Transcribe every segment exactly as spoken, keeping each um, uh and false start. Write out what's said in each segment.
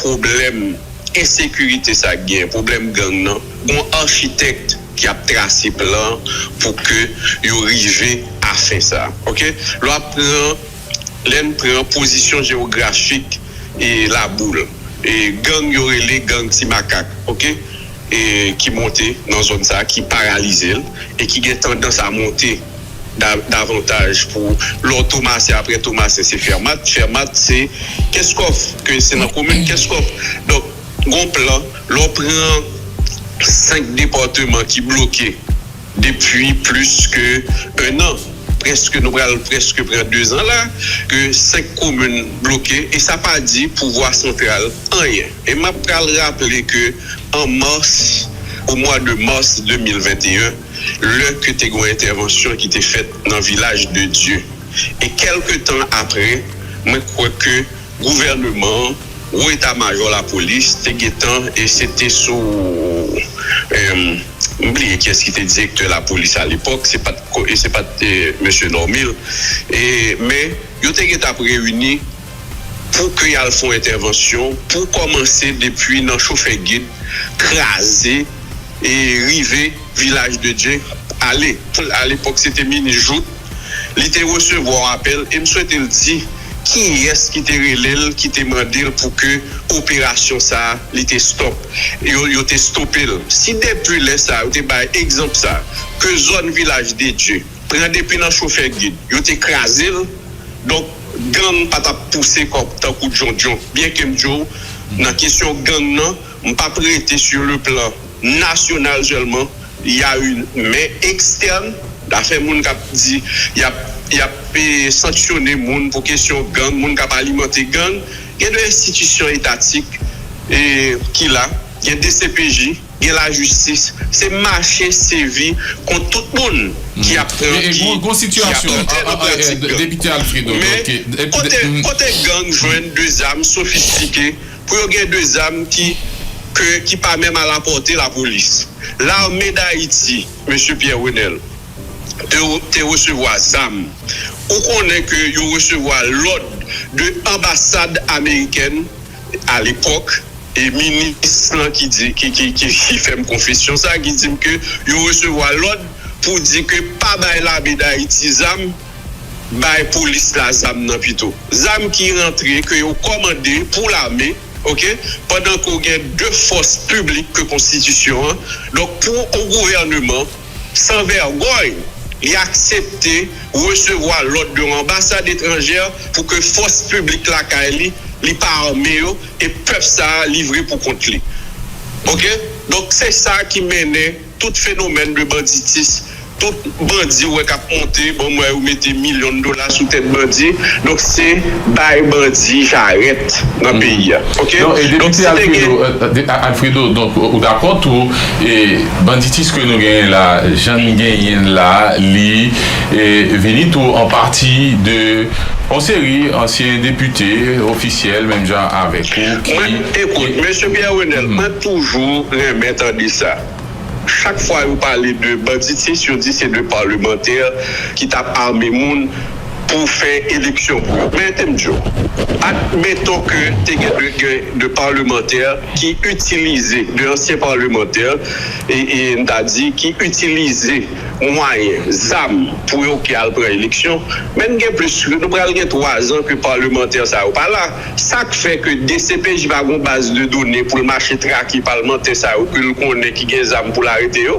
pwoblèm ensekirite sa k gen, pwoblèm gang nan, gon achitèk ki ap trase plan pou ke yo rive a fen sa. Oke? Lè w ap pran, lè n pran pozisyon jewografik e Laboul, e gang yo rele gang Ti Makak, oke? E ki monte nan zòn sa, ki paralize l, e ki gen tandans a monte da- davantaj pou lè w Tomasen, apre Tomasen se Fèmat, Fèmat se Kenskòf, ke se nan komin Kenskòf. Donk, gon plan, lè w pran senk depatman ki bloke depi plis ke en an, prèske, nou pral prèske pran de zan la, ke senk komin bloke, e sa pa di pouvwa santral anyen. E m ap pral raple ke an mas, o mwa de mas de mil venteyen, lè ke te gon entèvansyon ki te fèt nan Vilaj de Dye. E kèlke tan apre, mwen kwè ke gouvènman an, wo eta majò lapolis te gentan, e se te sou, em, m bliye kiyès ki te direktè lapolis alepòk, se pa t ko- e se pa t, e, mesye Normil. E, men, yo te gentan ap reyini pou ke y al fè yon entèvansyon, pou kòmanse depi nan chofè gid, kraze, e rive Vilaj de Dye, ale. Pou l, alepòk, se te minis Jouthe. Li te resevwa yon apèl, e m swete l di kiyès ki te rele l, ki te mande l pou ke operasyon sa a, li te stòp. Yo, yo te stope l. Si depi lè sa a, yo te bay egzanp sa a, ke zòn Vilaj de Dye pran depi nan chofè gid, yo te kraze l, donk, gang pa t ap pouse kò tankou djondjon. Byenke m di w, nan kesyon gang nan, m p ap rete sur le plan national seulement, il y a une main externe, afè moun k ap di y ap, y ap, e, sanksyone moun pou kesyon gang, moun k ap alimante gang. Gen de enstitisyon etatik, e, ki la, gen D C P J, gen lajistis, se mache sevi kont tout moun ki ap pran, ki, ki ap antre nan pratik la. Men kote, kote gang jwenn de zam sofistike, pou yo gen de zam ki, ke, ki pa menm a la pòte lapolis. Lame d Ayiti, mesye Pierre Renel, te, te resevwa zam. Ou konnen ke yo resevwa lòd de anbasad amerikèn alepòk, e minis lan ki di, ki, ki, ki, ki fè m konfesyon sa, ki di m ke yo resevwa lòd pou di ke pa bay lame d Ayiti zam, bay polis la zam nan pito. Zam ki rantre, ke yo kòmande pou lame, oke? Pandan ke w gen de fòs piblik ke konstitisyon an. Donk, pou yon gouvèneman san vègòy, li aksepte resevwa lòd de yon anbasad etranjè pou ke fòs piblik lakay li, li pa ame yo, e pèp sa a livre pou kont li. Oke? Donk, se sa ki mennen tout fenomèn de banditis, tout bandi ou wè k ap monte, bon, m wè yo mete milyon dola sou tèt bandi, donk se bay bandi jarèt nan peyi a. Oke? Donk, si te gen Alfredo, donk, ou dakò tou, e banditis ke nou genyen la, jan n genyen l la, li, e, vini tou an pati de yon seri ansyen depite, ofisyèl, menm jan avèk ou, ki... Mwen, ekout, mesye Pierre Renel, mwen toujou renmen tande sa. Chak fwa yo pale de banditis, yo di se de palmantè ki t ap ame moun pou fè eleksyon pou yo. Men, te m di w, admeton ke te gen de, gen de palmantè ki itilize, de ansyen palmantè, e, e n ta di, ki itilize mwayen, zam, pou yo ki al pran eleksyon. Men n gen plis, nou pral gen twa zan ke palmantè sa yo pa la. Sa k fè ke D C P J pa gon baz de done pou l mache trake palmantè sa yo ke l konnen ki gen zam pou l arete yo?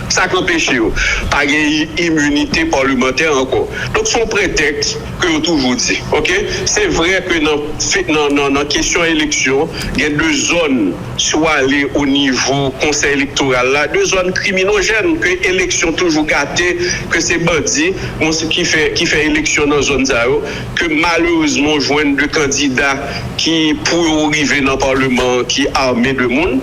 Sa k anpeche yo? Pa gen i- iminite palmantè ankò. Donk, se yon pretèks ke yo toujou di. Oke? Se vre ke nan, fe- nan, nan, nan kesyon eleksyon, gen de zòn, si w ale o nivo Konsèy Elektoral la, de zòn kriminojèn, ke eleksyon toujou gate, ke se bandi, bon, se ki fè, ki fè eleksyon nan zòn sa yo, ke malerezman w jwenn de kandida ki, pou yo rive nan palman an, ki ame de moun.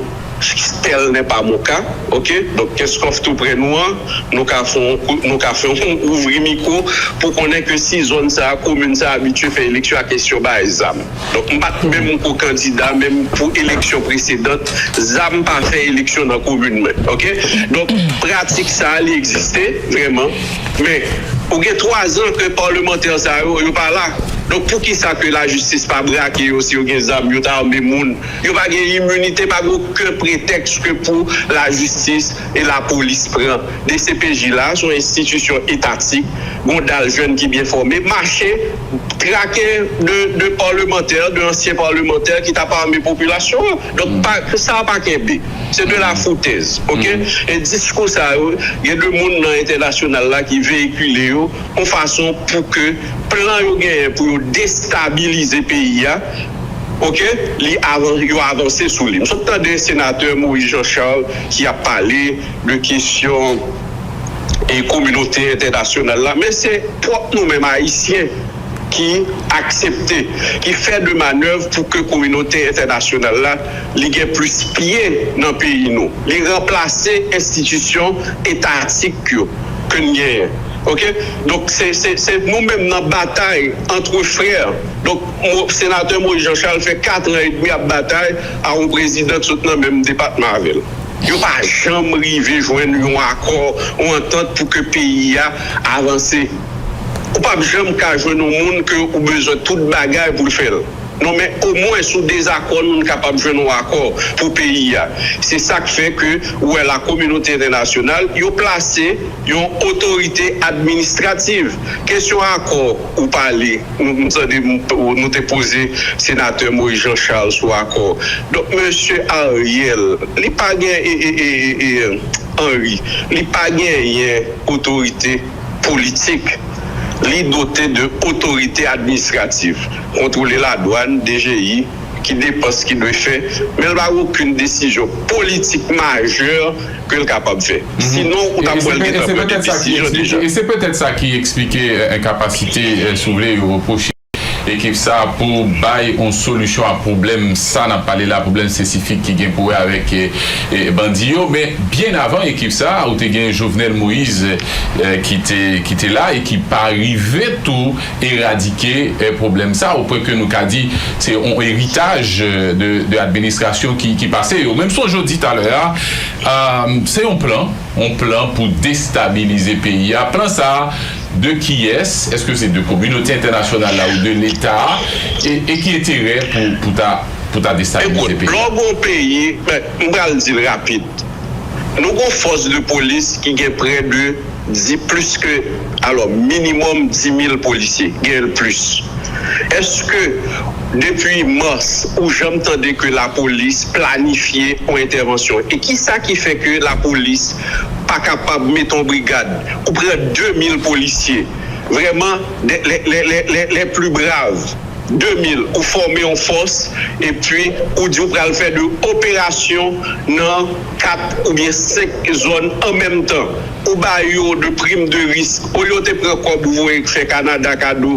Tel n'est pas mon cas, oke? Donk, Kenskòf tou prè nou an, nou ka fè yon kou- nou ka fè yon ouvri mikwo pou konnen ke si zòn sa a, komin sa a abitye fè eleksyon a kesyon bay zam. Donk, m pa t menm ko kandida, menm pou eleksyon presedant, zam pa fè eleksyon nan komin mwen, oke? Donk, pratik sa a, li egziste, vrèman. Men, ou gen twa zan ke palmantè sa yo, yo pa la. Donk, poukisa ke lajistis pa brake yo si yo gen zam, yo ta ame moun? Yo pa gen iminite, pa gen okenn pretèks ke pou lajistis e lapolis pran D C P J la, se yon enstitisyon etatik, gen yon dal jèn ki byen fòme, mache trake de, de parlemantè, de ansyen parlemantè ki t ap ame popilasyon an. Donk, pa, sa pa kenbe. Se de la foutèz, oke? E diskou sa yo, gen de moun nan entènasyonal la ki veyikile yo yon fason pou ke plan yo genyen pou yo destabilize peyi a, oke, li avan, yo avanse sou li. M sot tande senatè Moïse Jean Charles ki ap pale de kesyon e kominote entènasyonal la, men se pwòp nou menm Ayisyen ki aksepte, ki fè de manèv pou ke kominote entènasyonal la li gen plis pye nan peyi nou. Li ranplase enstitisyon etatik yo ke n genyen. Oke? Donk, se, se, se nou menm nan batay antre frè. Donk, mo, senatè Moïse Jean Charles fè kat an edmi ap batay a yon prezidan ki sot nan menm depatman avè l. Yo pa janm rive jwenn yon akò, yon antant pou ke peyi a avanse. Ou p ap janm ka jwenn yon moun ke ou bezwen tout bagay pou l fè l. Non, men omwen sou dezakò, nou, nou kapab jwenn yon akò pou peyi a. Se sa k fè ke ou wè la kominote entènasyonal, yo plase yon otorite administrativ. Kesyon akò ou pale, nou, m tande m, nou te poze senatè Moïse Jean Charles sou akò. Donk, mesye Ariel, li pa gen, e, e, e, e, e, Henry, li pa genyen otorite politik. Li dote de otorite administrativ, kontwole ladwann, D G I, ki depans ki dwe fè, men l pa gen okenn desizyon politik majè ke l kapab fè. Sinon, ou t ap wè l gentan pran de desizyon deja. E se petèt sa ki eksplike, e, enkapasite, e, si w vle, yo repwoche ekip sa pou bay yon solisyon a pwoblèm sa n ap pale la, pwoblèm espesifik ki gen pou wè avèk, e, e, bandi yo. Men byen avan ekip sa, ou te gen Jovenel Moïse, e, ki te, ki te la e ki pa rive tou eradike, e, pwoblèm sa, o pwen ke nou ka di se yon eritaj, e, de, de administrasyon ki, ki pase yo. Menm si w di talè a, e, se yon plan, yon plan pou destabilize peyi a. Plan sa a, de kiyès? Èske se de kominote entènasyonal la ou de Leta a? E, e ki enterè pou, pou ta, pou ta destabilize peyi a? Ekout, lè w gen yon peyi, ben, m pral di l rapid. Nou gen yon fòs de polis ki gen prè de di, plis ke, alò, minimòm di mil polisye, genyen l plis. Èske depi mas ou janm tande ke lapolis planifye yon entèvansyon? E kisa ki fè ke lapolis pa kapab mete yon brigad? Ou pran de mil polisye, vrèman, les, les, les, les, les plus braves, de mil, ou fòme yon fòs, epi ou di ou pral fè de operasyon nan kat oubyen senk zòn an menm tan. Ou ba yo de prim de risk. Olye w te pran kòb ou voye fè Kanada kado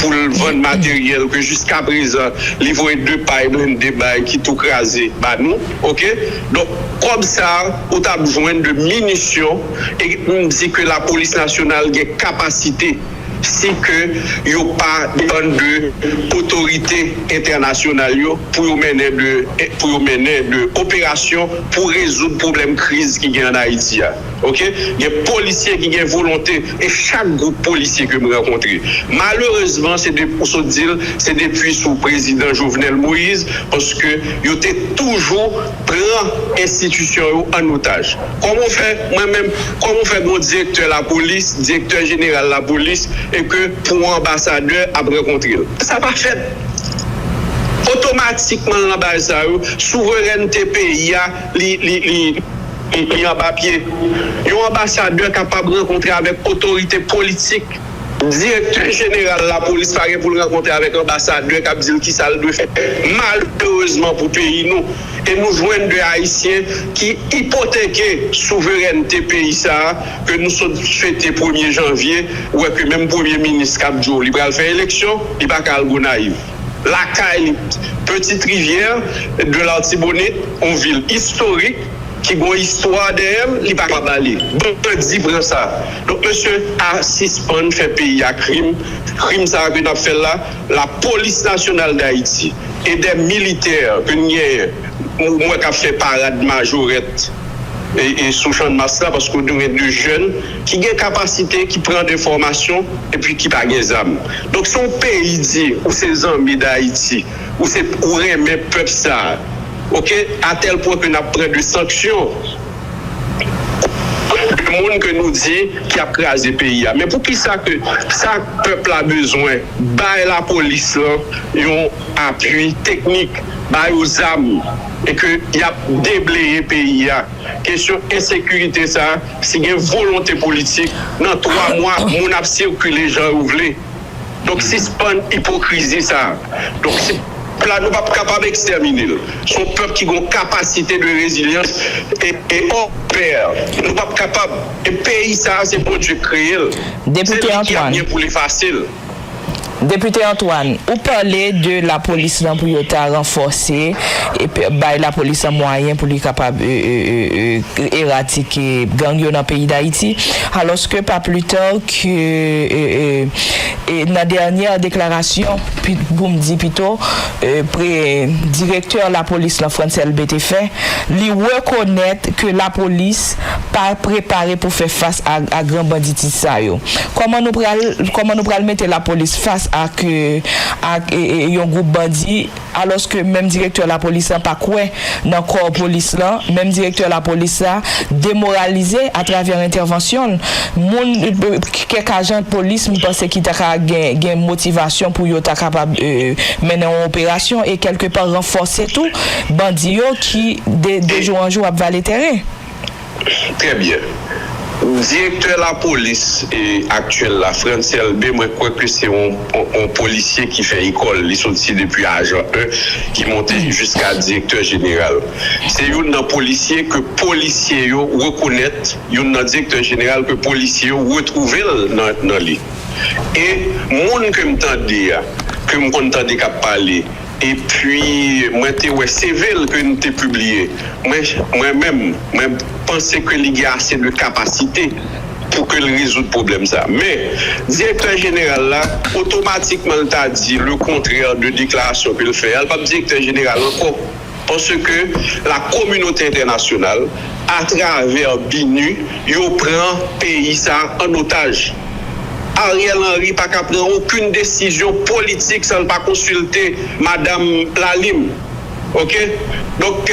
pou l vann materyèl ke jiskaprezan li voye de pay blende bay ki tou kraze ba nou, oke? Donk, kòb sa a, ou t ap jwenn de minisyon, e m di ke lapolis nasyonal gen kapasite si ke yo pa depann de otorite entènasyonal yo pou yo mennen de, pou yo mennen de operasyon pou rezoud pwoblèm kriz ki gen ann Ayiti a. Oke? Gen polisye ki gen volonte, e chak gwoup polisye ke m rankontre, malerezman, se de, ou sot di l, se depi sou prezidan Jovenel Moïse, paske yo te toujou pran enstitisyon yo an otaj. Kòman w fè, mwen menm, kòman w fè gen yon direktè lapolis, direktè jeneral lapolis, e ke pou yon anbasadè ap rankontre l? Sa pa fèt. Otomatikman, nan bagay sa yo, souverènte peyi a, li, li, li, li, li anba pye. Yon anbasadè kapab rankontre avèk otorite politik. Direktè jeneral lapolis pa gen pou l rankontre avèk anbasadè k ap di l kisa l dwe fè. Malerezman pou peyi nou, e nou jwenn de Ayisyen ki ipoteke souverènte peyi sa a, ke nou sot fete premye janvye, ou wè ke menm premye minis k ap di w li pral fè eleksyon, li pa ka al Gonayiv. Lakay li, Petite Rivière de l'Artibonite, yon vil istorik, ki gon istwa dèyè l, li pa kapab ale. Bandi pran sa. Donk, mesye, a sispann fè peyi a krim. Krim sa a ke n ap fè l la, Lapolis Nasyonal d Ayiti e de militè ke n genyen, ou wè k ap fè parad majorèt e, e sou Channmas la, paske nou gen de jèn ki gen kapasite, ki pran de fòmasyon, epi ki pa gen zam. Donk, si yon peyi di ou se zanmi Dayiti, ou se, ou renmen pèp sa, oke, a tèl pwen ke n ap pran de sanksyon de moun ke nou di ki ap kraze peyi a. Men poukisa ke sa pèp la bezwen, bay lapolis lan yon apui teknik, ba yo zam, e ke y ap debleye peyi a? Kesyon ensekirite sa, si gen volonte politik, nan twa mwa, moun ap sikile jan yo vle. Donk, sispann ipokrizi sa. Donk, si pèp la, nou p ap kapab ekstèmine l. Se yon pèp ki gen yon kapasite de rezilyans e, e hors pair. Nou p ap kapab. E peyi sa, se Bondye k kreye l. Se Depite li ki ap Antoine. Gen pou l efase l. Depite Antoine, ou pale de lapolis lan pou yo ta ranfòse e pe- bay lapolis lan mwayen pou li kapab e, e, e, e, eradike gang yo nan peyi Dayiti. Alòske pa pli ta ke e, e, e, nan dènyè deklarasyon, pi- pou m di pito, e, pre- direktè lapolis lan Frantz Elbé te fè, li rekonèt ke lapolis pa prepare pou fè fas a, a gran banditis sa yo. Kòman nou pral, kòman nou pral mete lapolis fas ak, e, ak e, e, yon gwoup bandi, alòske menm direktè lapolis lan pa kwè nan kò polis lan, menm direktè lapolis la demoralize atravè entèvansyon l. Moun, e, kèk ajan polis, m panse ki ta ka gen, gen motivasyon pou yo ta kapab e, mennen yon operasyon e kèlkepa ranfòse tou bandi yo ki de, de jou an jou ap vale teren. Trè byen. Direktè lapolis e aktyèl la, Frantz Elbé, mwen kwè ke se yon, yon, yon polisye ki fè ekòl. Li soti depi ajan en ki monte jiska direktè jeneral. Se youn nan polisye ke polisye yo rekonèt, youn nan direktè jeneral ke polisye yo retwouve l nan, nan li. E moun ke m tande a, ke m konn tande k ap pale, epi mwen te wè C V l ke n te pibliye. Mwen, mwen menm, mwen panse ke li gen ase de kapasite pou ke l rezoud pwoblèm sa. Men, direktè jeneral la, otomatikman l ta di le contraire de deklarasyon ke l fè a, l p ap direktè jeneral ankò. Paske la kominote entènasyonal, atravè BINUH, yo pran peyi sa an otaj. Ariel Henry pa ka pran okenn desizyon politik san l pa konsilte madanm Lalim. Oke? Donk,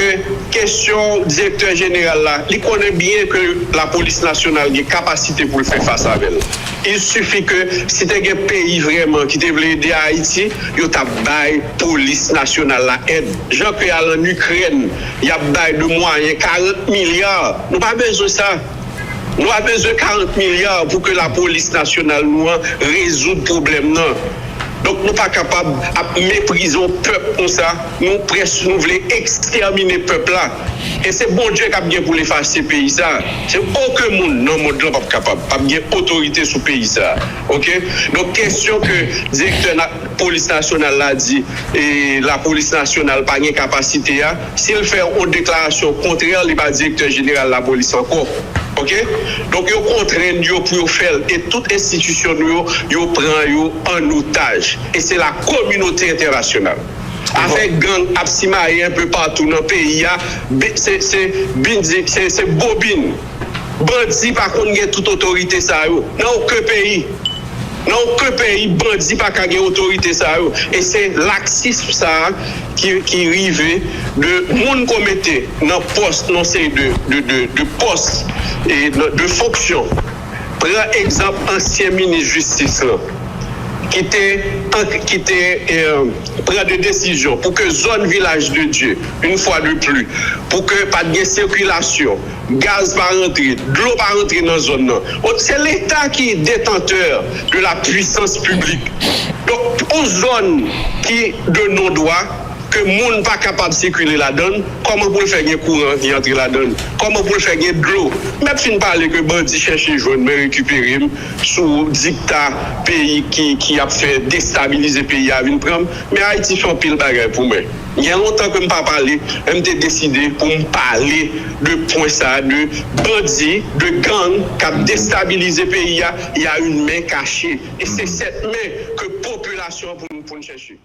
kesyon direktè jeneral la, li konnen byen ke lapolis nasyonal gen kapasite pou l fè fas avè l. Il suffit ke si te gen peyi vrèman ki te vle ede Ayiti, yo t ap bay polis nasyonal la èd. Jan ke al ann Ikrèn, y ap bay de mwayen karant milya. Nou pa bezwen sa. Nou pa bezwen karant milya pou ke lapolis nasyonal nou an rezoud pwoblèm nan. Donk, nou pa kapab ap meprize yon pèp konsa. Nou prèske nou vle ekstèmine pèp la. E se Bondye k ap gen pou l efase peyi sa. Se okenn moun nan mond lan p ap kapab. P ap gen otorite sou peyi sa. Oke? Donk, kesyon ke direktè na- polis nasyonal la di e lapolis nasyonal pa gen kapasite a, si l fè yon deklarasyon kontrè, li pa direktè jeneral lapolis ankò. Oke? Donk, yo kontrenn yo pou yo fè l. E tout enstitisyon nou yo, yo pran yo an otaj. E se la kominote entènasyonal. Afè gang ap simaye enpe patou nan peyi a, se, se, se bobin. Bandi pa konn gen tout otorite sa yo nan okenn peyi. Nan okenn peyi, bandi pa ka gen otorite sa yo. E se laksism sa a ki, ki rive de moun k ou mete nan pòs, nan seri de, de, de, de pòs e de, de fonksyon. Pran egzanp ansyen minis jistis lan, ki te, ki te e, pran de desizyon pou ke zòn Vilaj de Dye, yon fwa de pli, pou ke pa t gen sikilasyon, gaz pa rantre, dlo pa rantre nan zòn nan. Se Leta ki detantè de la pwisans piblik. Donk, yon zòn ki de non dwa, ke moun pa kapab sikile ladan l, kòman pou l fè gen kouran ki antre ladan l? Kòman pou l fè gen dlo? M mèt fin pale ke bandi chèche jwenn mwen, rekipere m sou dikta peyi ki, ki ap fè destabilize peyi a vin pran m. Men Ayiti fè anpil bagay pou mwen. Gen lontan ke m pa pale, men m te deside pou m pale de pwen sa a, de bandi, de gang k ap destabilize peyi a. Y a une main cachée. E se cette main ke popilasyon an pou n, pou n chèche.